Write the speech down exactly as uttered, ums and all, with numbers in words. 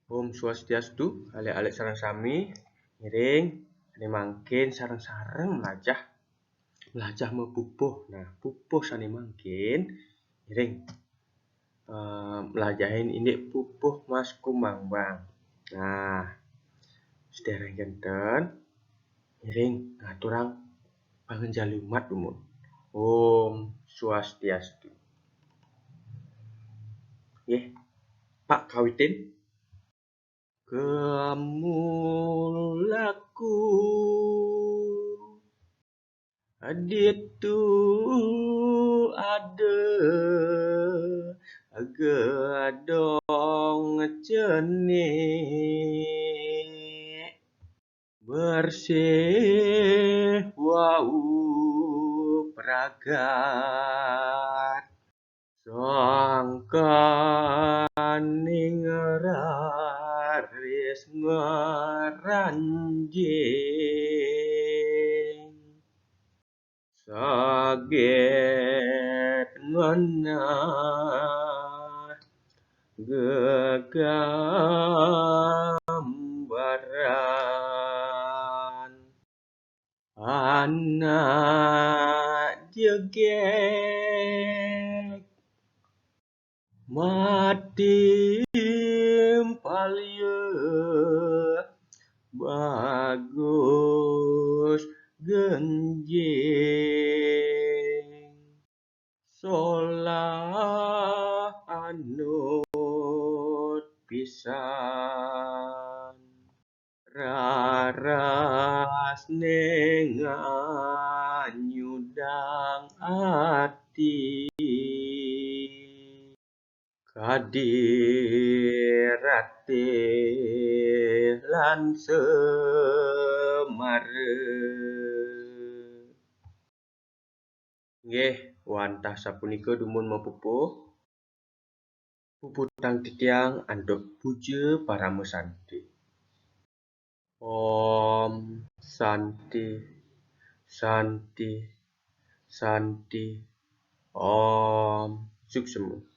Om Swastiastu, alit-alit sareng sami. Ngiring, sané mangkin sareng-sareng mlajah, mlajah mapupuh. Nah, pupuh sané mangkin, ngiring, eh, mlajahin indik pupuh Mas Kumambang. Nah, sedhereng kénten, ngiring ngaturang panganjali umat dumun. Om Swastiastu. Nggih, Pak kawitin. Kemulaku ditu ada gedong cenik bersih wau pragat. Sangkaning raris ngranjing, saget ngenah gegambaran. Anak jegég mati palia bagus genjing. Solah anut pisan. Raras ning anyudang ati. Kadi ratih lan semara. Nggih, wantah sapunika dumun mapupuh. Puputang titiang antuk puja parama santi. Om Santi, Santi, Santi, Om. Suksma.